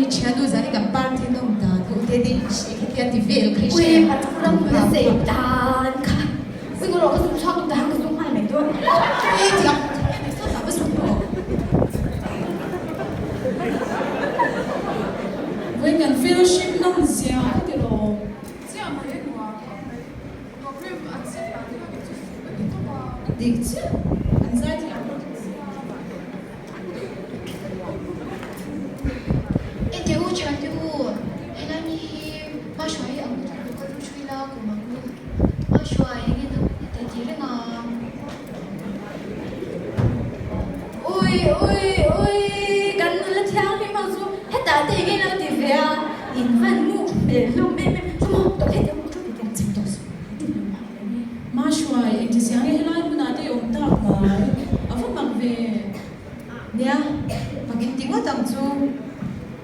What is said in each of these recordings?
Ui thianu zan i kan party nawm dan kha u Tete in hre kha tia ti vel kha i Ui hre pathu ram hmuna sei dan kha ui ngawrh ka zung chhuak tuk ta hang ka zung nghal mai dawn. Ui tiang sawtah va zung rawh. Vawiin kan fellowship nawm zia kha ti rawh. Chiah mai a nuam khawp mai. Program an set dan te kha kei chu fuh ka ti tawp a. Dik chiah an zai thiam bawk sia. Ente u thiante u, helai mi hi hma hruai hi ang lutuk lo ka lu thui la kum ang u. Hma hruai eng nge nang heta ti reng a. Ui ui ui kan nula thianghlim ho chu hetah te eng nge lo ti ve a, in van muk hmel hlawm em em chu maw tawh heti ang chu ti ang chim tawh suh ti hlawm ang em hi. Hma hruai engti zia nge helai hmunah te i awm tak mai a va mak ve. Nia, mak in ti ngawt ang chu.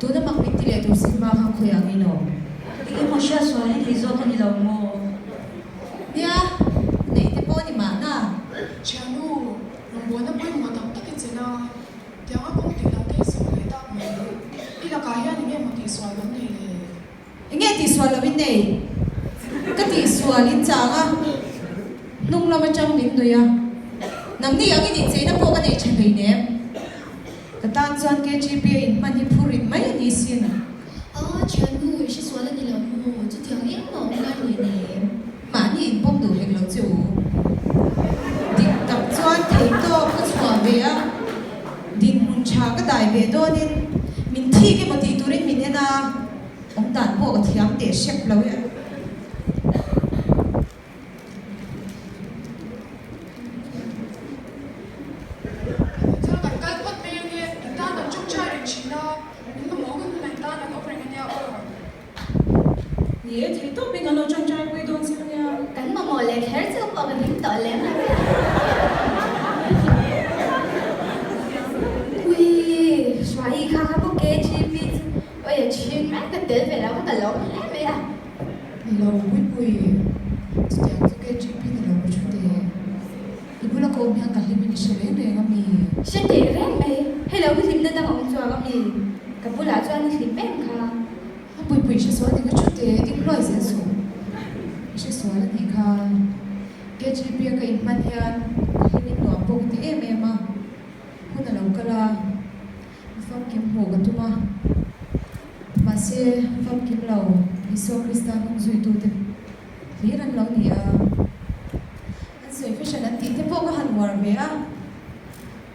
Tuna mak min ti leh tur sin hma kha khawi ang in aw. Eng emaw hriat sual hi nei zawk a ni lo maw? Nia, neih te pawh a ni mahna. Thiannu, rawngbawlna pawimawh tak tak i chelh a, tiang a kawng tih lam te i sawi leh tak mai. I lakah hian eng emaw tihsual kan nei le? Enge tihsual lo in nei? Ka tihsual in chang a, hnung lam atang min nui a, nangni ang in incheina pawh ka nei tha hleinem. Ka tan chuan KGP a inhman hi phur rit mai a ni sin. A, thiannu, i hresual a ni lo maw? Chutiang engmah awm ngai hlei nem. Mahni inpawm duh hek lo che u. Dik tak chuan theihtawp ka chhuah ve a, dinhmun tha ka dai ve dawnin min thik emaw tih turin min en a, awm dan pawh ka thiam teh hrep lo e. Chuan kan kal phawt mai ange, in tan kan chawkchai reng thin a, min mamawh hun hunah in tan kan awm reng ania aw. Ni e, thei tawpin kan lo chawkchai pui dawn che ania. Kan mamawh leh kher chu pawh kan hlim tawh lem lo e. Ui, Hruai kha kha pawh KGP chu awi a thin mai ka tel ve lo kha ka lawm hle mai a. Ni lo pui pui, chutiang chu KGP ni lo ka thu teh. I bula ka awm hian ka hlim in i hre reng reng a mi? Hre teh reng mai, hei lo hi hlimna dang a awm chuang a mi? Ka bulah chuan i hlim em kha? A pui pui hre sual ni ka thu teh, ding hluai zel suh. I hre sual a nih kha. KGP a ka inhman hian ka hlim in nuam pawh ka ti em em a, hun a lo kal a. Famkim hmuh ka tum a, mahse famkim lo Isua Krista hnung zuitute hlir an lo ni a, an sawi fashion an tih te pawh ka han uar ve a,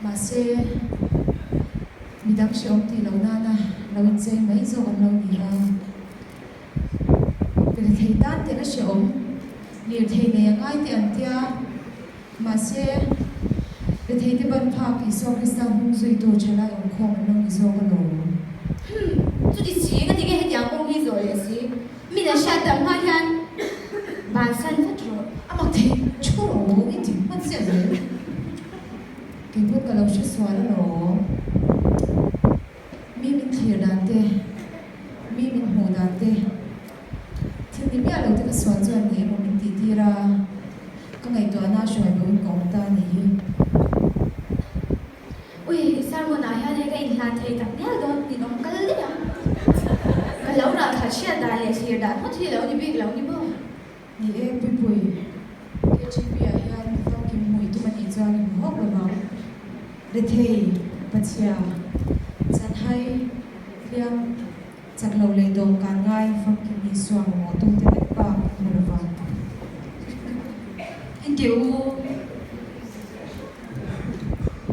mahse midang hrehawm tih loh nana lo inchei mai zawk an lo ni a, rethei tan teh na hrehawm lirthei nei a ngai teh an tia. Mahse, retheite ban phak Isua Krista hmung zuitu thalai awmkhawm an lo ni zawk alawm. Hmm, chuti si, ka ti nge hetiang kawng hi zawh leh si? Min a hriat tam hma hian bansan vat rawh. A mak thei thu rawh, i ti hman chiah zel. Keipawh ka lo hre sual alawm. Mi min thlir dan te, mi min hmuh dan te, Thil ni miah lo te ka sual chuan ni emaw min tih tir a, ka ngaihtuahna a hruai bo in ka awm ta a nih hi. Ui, sermon ah hian hei ka inhlan thei tak mial dawn ninawm kal daih a, ka lo rah khat hriat dan leh thlir dan ngawt hi lo ni bik lo ni maw? Ni e, Puipui, KGP ah hian famkim hmuh i tum a nih chuan i hmu hawk lo vang. Rethei, Pachhia, Chanhai, Hliam, Chak lo leh dawhkan ngai famkim Isua mamawh tute vek bak i hmu lo vang. Engti u?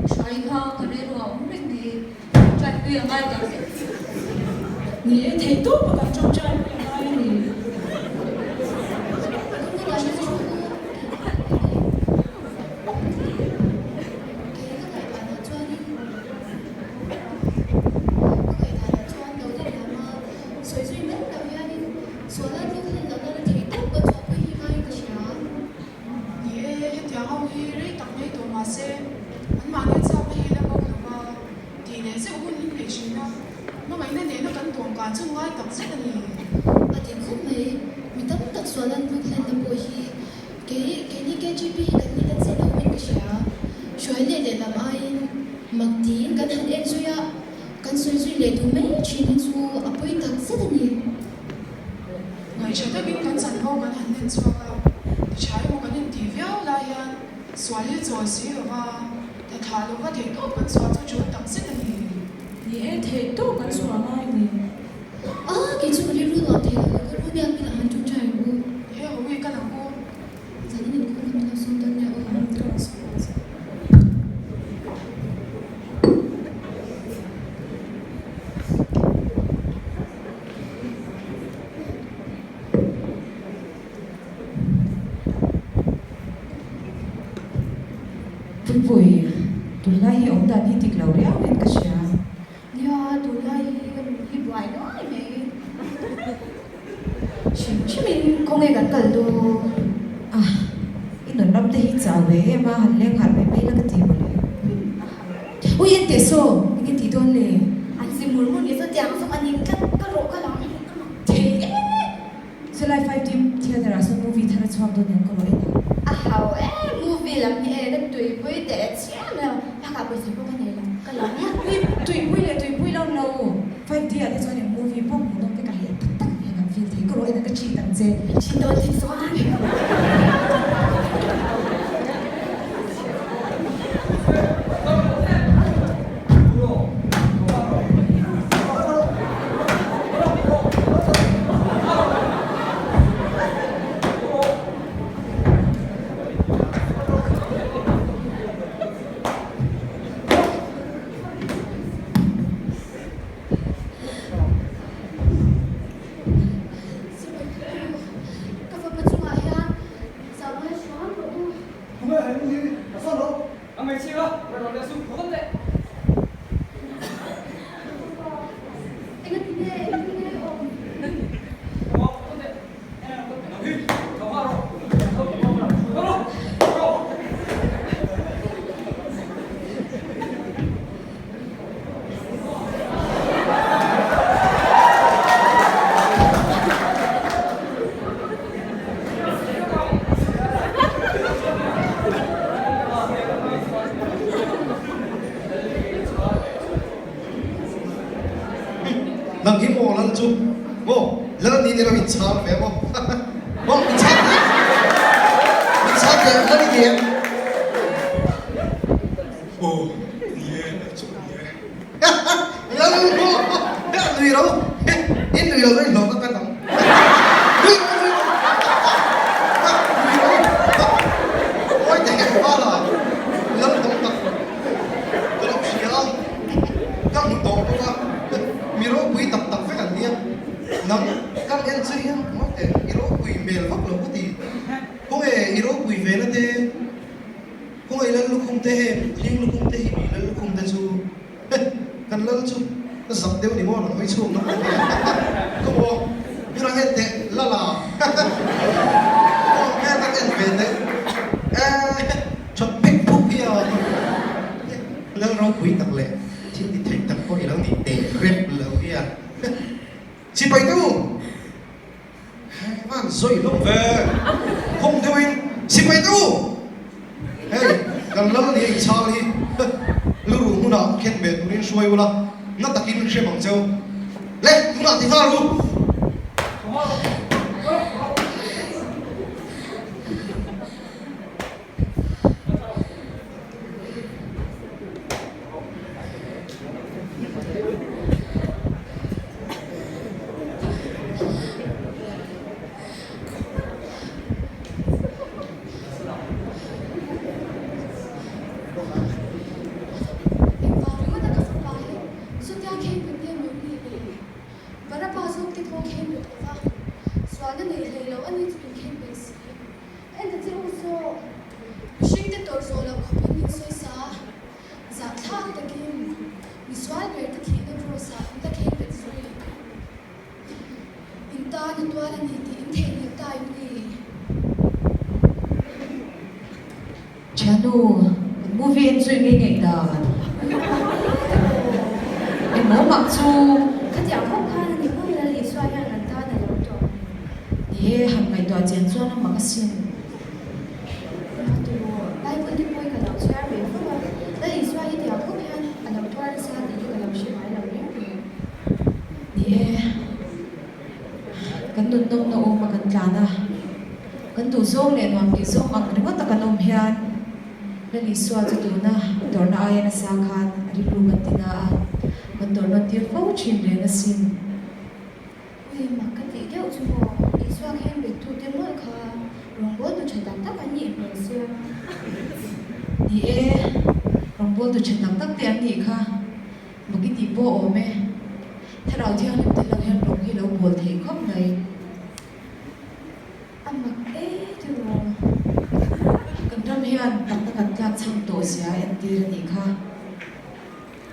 Hruai kha ka rilru a awm reng mai. Ṭanpui a ngai tak zet. Ni e, thei tawp a kan ṭawngṭaipui a ngai a ni. Ka ngaihdanah chuan lo la liam a, sawi zui mai lo hianin suala tluk hlen lohna la thei tawp ka chhuahpui hi ngaiin ka hria. Ni e, hetiang ho hi rei tak mai tawh mah se, anmahni chakna hi la bawk lo va, tih leh zeuh hun hi nei thin a, hmangaihna nena kan dawmkan chu ngai tak zet a ni. A ti khawp mai, mi tam tak suala tluk hlenna pawh hi kei keini KGP hi kan ni ta chiah lo in ka hria. Hruai leh lehlam aiin mak tiin kan han en zui a, kan. Kan sawi zui leh duh mai thin hi chu a pawi tak zet a ni. Ngaihṭha takin kan chanvo kan han nen chhuak a, tiṭha emaw kan intih viau lai hian sual hi a chawl si lo va, tha thlah lova theihtawp kan chhuah chu ṭul tak zet a ni. Ni e, theihtawp kan chhuah ngai a ni. A, kei chu ka rilru nuam thei lo, ka ru biak min a han ṭawngṭai ang u. He hawi kal ang u. Zanin inkhawm kha min lo sawm dawn nia aw. Ka rawn sawm dawn che. Puipui, tunlai hi awm dan hi dik lo riau in ka hria. Nia, tunlai hi ka nun hi buai nuai mai. Hrim hrimin khawnge kan kal dawn? A, i nun ram te hi chau ve em a, han leng harh mai mai la ka ti mawle. Ui en teh saw, enge tih dawn le? An si mur mur ni saw tiang zawk a ning tlat, ka rawh ka lang thei e. Chulai 5D theatre ah sawn movie thar a chhuak dawn em ka rawh en ang. A hau e, movie lam hi e, ka tuipui teh chiam lo, bakah pawisa pawh ka nei lo, ka lang. Ui, tuipui leh tuipui lo lo, 5D ah te chuan eng movie pawh hmuh dawn te ka heh tak tak ang hian kan feel thei, ka rawh en ang ka cheat ang che. Cheat dawn tih chuan. Ka fapa chungah hian zahmai hram rawh u. Tunge he nu hi ka sawn lo. A hmeichhia a rawn leh su phawt teh. Papa, engati nge engtin nge i awm? Papa, phawt teh. Nang hi, ka hma rawh. Tho, tho rawh, tho rawh. Nang hi maw lal chu maw lal ni ni lo in chhang ve maw maw in chhang ve in chhang ve lal i ni em Aw ni e lal chu ni e. Lal maw nui ro in nui lo in hlawh ka kan ang nui ro nui ro nui ro awi te hian vala lal tam tak ka lo hria a ka hmu tawh bawk a mi ropui tak tak vek an nia nang kan en che hian maw te i ropui hmel vak lo ka ti khawnge i ropui ve na te Khawngaih lal lukhum te heng hling lukhum te hi mi lal lukhum te chu heh kan lal chu ka zak deuh ni maw rawn hawi chhuak ngam lo ka maw mi rawn en teh lala aw hmel kan en ve teh eh that phek phuk hi a lal ropui tak leh thil ti thei tak pawh i lo nih teh rep lo hi a chipai deuh. Heng an sawi hlawm ve. Khawng deuhin sipai te u! Hei, kan lal ni inchhal hi luruh hmunah khen ve turin hruai ula, na takin hrem ang cheu. Le, tunah ti nghal u! Engvang ringawt a ka fapa hi chutia khen bet nge maw ni le? Barapa zawk te pawh khen bet lo va, sualna nei hlei lo a ni chu in khen bet si. En ta che u zawk, mihring te tawrh zawh loh khawpin min sawi sa, zahthlak takin misual ber te thihna cross ah in la khen bet zui. In tan a tual a ni tih in theihnghilh ta em ni? Thiannu, movie en chu enge ngaih dan? Engmaw mak chu? Khatiang khawp khan a ni maw Lal Isua hian kan tan a lo tawh. Ni e, han ngaihtuah chian chuan a mak asin. Nia tiraw, Bible te pawh hi ka lo chhiar ve fo a, Lal Isua hi tiang khawp hian a lo tuar nasa tih hi ka lo hre ngai lo reng. Ni e, kan nun nawmna awma kan tlan a, kan duh zawng leh nuam tih zawng ang ringawta kan awm hian Lal Isua chu tuna tawrhna aia nasa khan a rilru kan ti na a, kan tawrh nawn tir fo thin reng asin. Ui, mak ka tih deuh chu maw, Isua khen bettute mawlh kha rawngbawltu tha tak tak an nih hmel sia. Ni e, rawngbawltu tha tak tak te an nih kha. Mak i tih pawh a awm e. Thlarau thianghlim tel lo hian rawng hi lo bawl thei khawp mai. A mak e tiraw. Kan ram hian takna kan tlak chhang tawh zia entir a nih kha.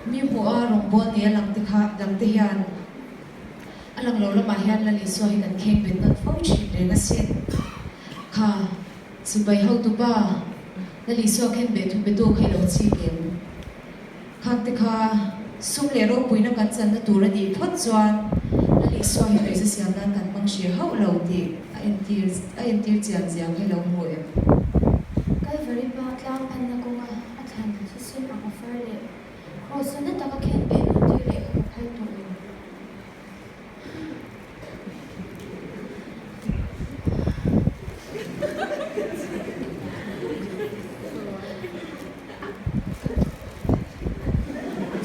Mi hmuh a rawngbâwl nia lang te kha lang te hian a lang lo lamah hian Lal Isua hi kan kheng bet nawn fo thin reng asin. Kha sipai hotupa Lal Isua khen bet thu betu kha i lo chik em? Khang te kha sum leh ropuina kan channa tur a nih phawt chuan Lal Isua hi nuihza siam nan kan hmang hrih hauh lo tih a entir a entir chian zia kha i lo hmu em? Kalvari pa tlang panna kawnga a thlan thisen ang a far leh Kraws-a na taka khen beh nawn tir leh kha ka phal tawh lo.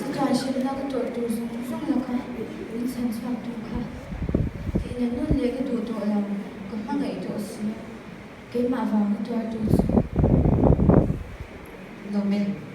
Chatuan hremna ka tawrh tur zawng zawng laka min chhan chhuak tur kha tihna nun leh ka duh tawh lo, ka hmangaih tawh si a, keimah vanga tuar tu chu. Lawm e.